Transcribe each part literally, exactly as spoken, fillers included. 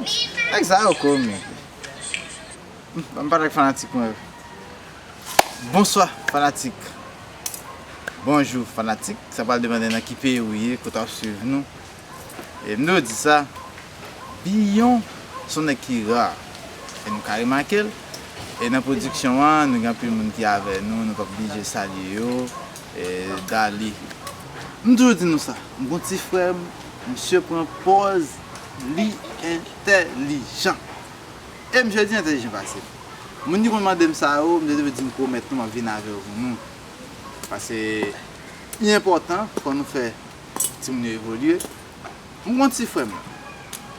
Nèg sa yo komik. Hmm, ban m pale ak fanatik mwen yo. Bonswa, fanatik. Bonjou, fanatik. Sa pral depande nan ki peyi w ye, kote w ap swiv nou. E m dwe di sa, Biyon se yon nèg ki ra. E nou ka remake l. E nan pwodiksyon an, nou gen anpil moun ki avè nou, nou p ap blije salye yo. E Dali. M toujou di nou sa, m gon ti frè m, misye pran pòz li entèlijan. E misye di entèlijan pase m. Moun ki konn mande m sa yo, m te toujou di m pwomèt nou m ap vin avè yo pou nou. Paske li enpòtan fò nou fè timoun yo evolye. M gon ti frè m,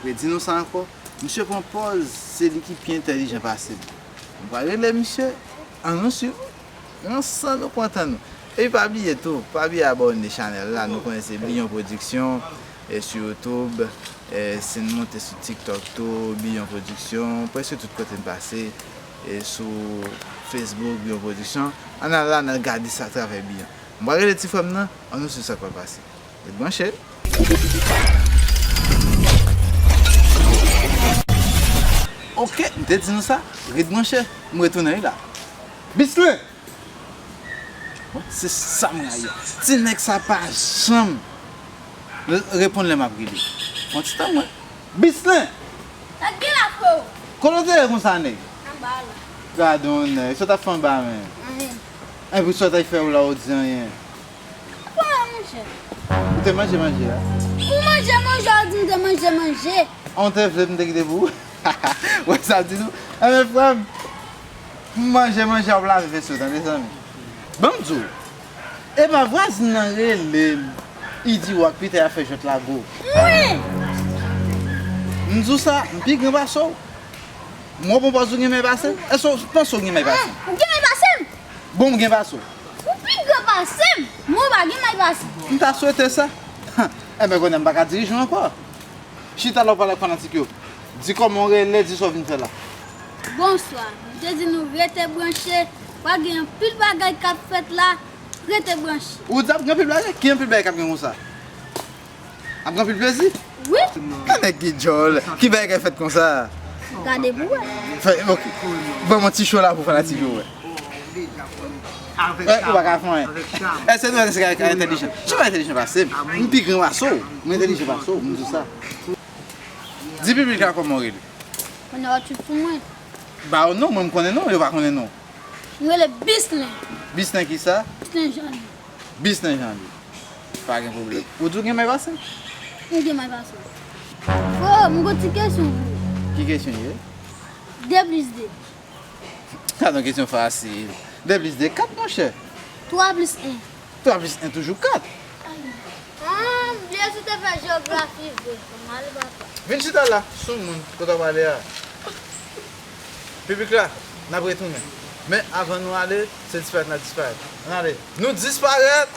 redi nou sa ankò, misye pran pòz se li ki pi entèlijan pase m. M pral rele misye, ann nou swiv. Pran san nou, pran tan nou. Epi pa bliye tou, pa bliye abòne chanèl la. Nou konnen se Biyon Pwodiksyon, e sou YouTube, e si n monte sou TikTok tou, Biyon Pwodiksyon, prèske tout kote n pase, e sou Facebook, Biyon Pwodiksyon. Ann al la, n al gade sa atravè Biyon. M pral rele ti frè m nan, ann nou swiv sa k pral pase. Ret branche. Ok, m te di nou sa, ret branche. M retounen wi la. Bislin! Bon, se sa m rayi a. Ti nèg sa pa janm re- reponn lè m ap rele. Fon ti tan mwen. Bislin! Sa k gen la, freo? Kote w te ye konsa, nèg? Anba la. Gade yon nèg, sa w t ap fè anba menm? Anyen. Epi sa w t ap fè ou la, ou di anyen? Pran manje. Ou te manje manje a? Ou manje manje, ou di m te manje manje. An, ou te vle m te kite pou ou? Wè sa di nou? Enben, frè m, m manje manje, w ap lave vesye w, tande, zanmi? Ban m di w, e pa vwazin nan rele m, li di w ak pitè a fè jwèt lago. Mwen! M di w sa, m pi gran pase w. M wè w pran pòz ou gen may pase m. Èske w panse w gen may pase m? Ou gen may pase m? Bon, m gen pase w. Ou pi gran pase m. Mwen pa gen may pase m. M ta swete sa. Enben, kounye a m pa ka dirije w ankò. Chita la, w pale ak fanatik yo. Di kòman w rele, di sa w vin fè la. Bonswa. M te di nou rete branche. Pral gen anpil bagay k ap fèt la. Rete branche. Ou di ap gen anpil bagay? Ki anpil bagay k ap gen konsa? Ap gen anpil plezi? Wi. Ka nèg ki djòl, ki bagay k ap fèt konsa? Gade pou wè. Fè, ok. Ban m yon ti cho la pou fanatik yo wè. Avèk ou pa ka fè anyen. Èske nou wè se ka entèlijan? Chita entèlijan pase m. M pi gran pase w. M entèlijan pase w, m di w sa. Di piblik la kòman w rele. Konnen w ap tchoup sou mwen. Ba yo non, mwen m konnen non, yo pa konnen non. M rele Bislin. Bislin kisa? Bislin Janlye. Bislin Janlye. Pa gen pwoblèm. Ou di w gen may pase m? M gen may pase w. Freo, m gon ti kesyon pou ou. Ki kesyon ye? De plis de. Sa se yon kesyon fasil. De plis de, kat, monchè. Twa plis en. Twa plis en toujou kat. Ah, m bliye si w te fè jewografi vre. Fò m ale, papa. Vin chita la, soumoun, kote w ap ale a. Piblik la, n ap retounen. Men avan nou ale, se disparèt n ap disparèt. Ann ale. Nou disparèt!